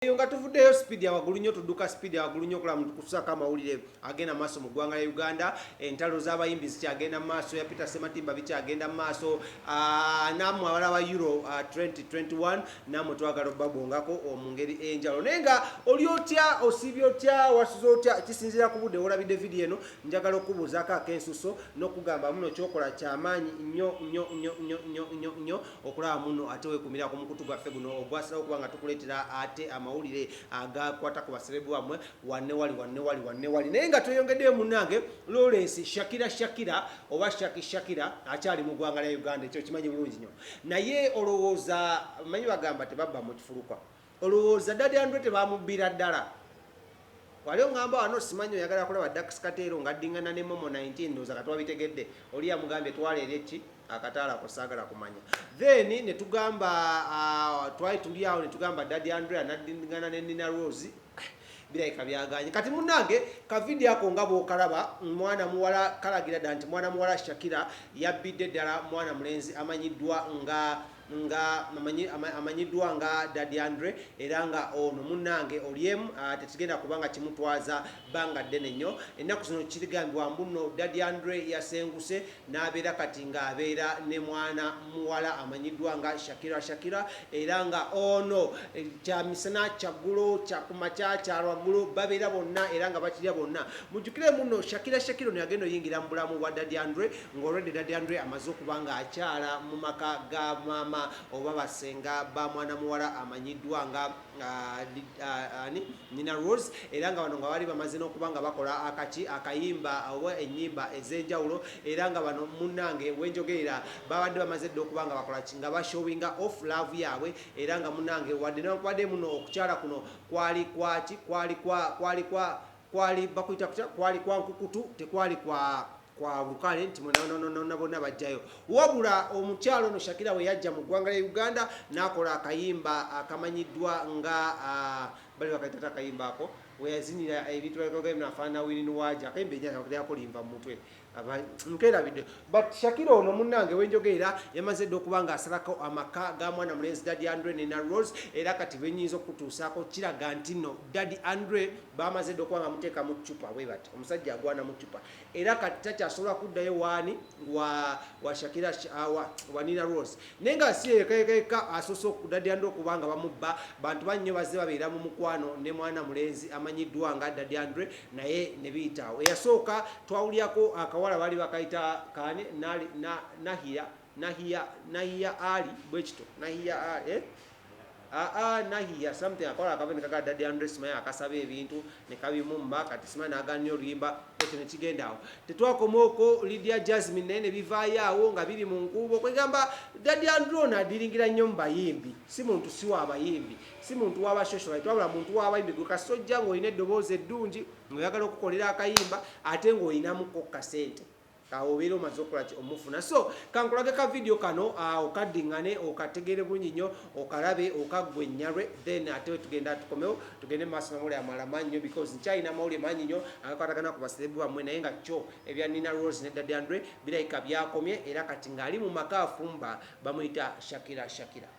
Eyo nga tuvuddeyo speed ya waggulu nnyo, tudduka speed ya waggulu nnyo okulaba mutukutusaako amawulire agenda maaso mu ggwanga lya Uganda. Entalo z'abayimbi zikyagenda mu maaso, ya Peter Ssematimba bikyagenda mu maaso. Nammwe abalaba Euro 2021 nammwe twagala obbabongako mu ngeri enjawulo. Naye nga oli otya, osiibye otya, wasuze otya, kisinziira ku budde wolabidde vidiyo eno. Njagala okukubuuzaako ak'ensusso n'okugamba muno kyokola kyamaanyi nnyo nnyo nnyo nnyo nnyo nnyo nnyo okulaba muno ate wekumira ku mukutu gwaffe guno ogwasalawo okuba nga tukuleetera ate amawulire agakwata ku baserebu bammwe wanewali wanewali wanewali. Naye nga tweyongeddeyo munnange Lawrence Shakira Shakira oba Shaki Shakira akyali mu ggwanga lya Uganda, ekyo kimanyi bulungi nnyo. Naye olowooza manyi bagamba tebabba mu kifulukwa, olowooza Daddy Andre tebamubbira ddala? Wali ongamba wano simanyi oyagala kulaba Dax Kateero nga addingana ne Momo 19, ndowooza kati wabitegedde. Oli yamugambye twala eri eki akataala ako saagala kumanya. Then ne tugamba twali tuli awo ne tugamba Daddy Andrea n'addingana ne Nina Rose, birabika byaganye. Kati munnange ka vidiyo ako nga bw'okalaba, mwana muwala kalagira ddala nti mwana muwala Shakira yabbidde ddala mwana mulenzi amanyiddwa nga nga amanyiddwa nga Daddy Andre, era nga ono munnange olyemu tekigenda kuba nga kimutwaza bbanga ddene nnyo. Ennaku zino kirigambibwa mbu nno Daddy Andre yasenguse n'abeera kati ng'abeera ne mwana muwala amanyiddwa nga Shakira Shakira, era nga ono kya misana kyaggulo kyakumakya kyalwaggulo babeera bonna era nga bakirya bonna. Mujjukire muno Shakira Shakira ono yagenda oyingira mu bulamu bwa Daddy Andre ng'olwedde Daddy Andre amaze okuba ng'akyala mu maka ga maama oba basenga ba mwana muwala amanyiddwa nga ani Nina Rose, era nga bano nga bali bamaze n'okuba nga bakola akaki akayimba oba ennyimba ez'enjawulo, era nga bano munnange wenjogerera babadde bamaze dda okuba nga bakola ki nga bashowinga off love yaabwe, era nga munnange wadde newankubadde muno okukyala kuno kwali kwaki kwali kwa kwali kwa kwali bakuyita kutya kwali kwa nkukutu, tekwali kwa kwa lukale nti mwena bonna bajjayo. Wabula omukyalo ono Shakira we yajja mu ggwanga lya Uganda n'akola akayimba akamanyiddwa nga bali bakayita akayimba ako weyazinira ebintu nafaanana Winnie Nwagi, akayimba enyako linva mu mutwe nkerabidde. But Shakira ono munnange wenjogerera yamaze dda okuba nga asalako amaka ga mwana mulenzi Daddy Andre ne Nina Rose, era kati benyinza okutuusaako kiraga nti nno Daddy Andre bamaze dda okuba nga muteeka mu ccupa bwe bati, omusajja agwana mu ccupa, era kati takyasobola kuddayo waani wa wa Shakira wa Nina Rose. Naye nga si yekayekayeka asoose Daddy Andre okuba nga bamubba, bantu bannyo bazze babeera mu mukwano ne mwana mulenzi amanyiddwa nga Daddy Andre naye ne biyitaawo. Eyasooka twawulyako akawala baali bakayita kaani Nahia Nahia Nahia Ali bwekito Nahia Ali aa Nahia something, akawala akava ne kagaa Daddy Andre simanyi akasaba ebintu ne kabimumma, kati simanyi n'agaana oluyimba ekyo ne kigenda awo. Tetwakoma okwo, Lydia Jasmine naye ne bivaayo awo nga biri mu nkuubo. Kwegamba Daddy Andre ono adiringira nnyo mu bayimbi, si muntu si wa bayimbi, si muntu wa basocialite, wabula muntu w'abayimbi. Gwe kasita ojja ng'olina eddoboozi eddungi ng'oyagala okukolera akayimba ate ng'olinamuko kasente, awo obeera omaze okukola ki omufuna. So kankulage ka video kano, okaddingane okategeere bulungi nnyo, okalabe okaggwe ennyalwe, then ate tugenda tukomewo tugende mu maaso n'amawulire amalala mangi nnyo, because nkyalina amawulire mangi nnyo agakwatagana ku baserebu bammwe. Naye nga kyo ebya Nina Rose ne Daddy Andre birabika byakomye, era kati ng'ali mu maka afumba bamuyita Shakira Shakira.